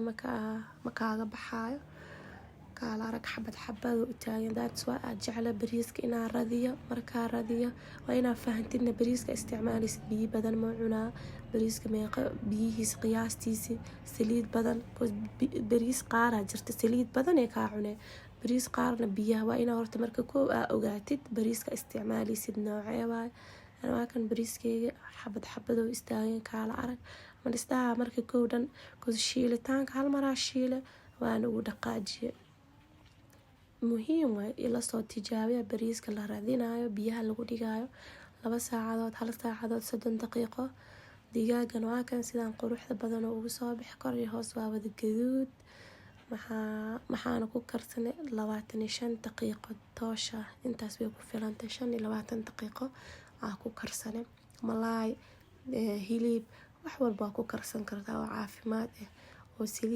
Ma kaaga baxaayo. Kaala arag, xabad xabad u taagan. That's why aad jecla bariiska inaa radiyo. Markaa radiyo, waa inaa fahantidna bariiska isticmaalaysid biyo badan ma cunaa, bariiska meeqa biyihiisa qiyaastiisi, saliid badan. Bariis qaaraa jirta saliid badan ee kaa cunee, bariis qaarna biyaha. Waa inaa horta marka koow aa ogaatid bariiska isticmaalaysid noocee waay. Waa kan bariiskeyga, xabad xabad oo istaageen. Kaala arag, ma dhisdaha marka koow dhan shiilitaanka hal maraa shiile, waana ugu dhaqaajiye. Muhiim waay ila soo tijaabiya bariiska la radinayo, biyaha lagu dhigayo 2 saacadood, 1 saacadood, 30 daqiiqo. Digaagan waa kan, sidaan quruxda badan oo ugu soo bixi, kor iyo hoos waa wada gaduud. Maxaana ku karsanay 25 daqiiqo toosha. Intaas way ku filantay, 25 daqiiqo aa ku karsanay. Malaay, hilib, wax walba waa ku karsan kartaa oo caafimaad ah oo saliid.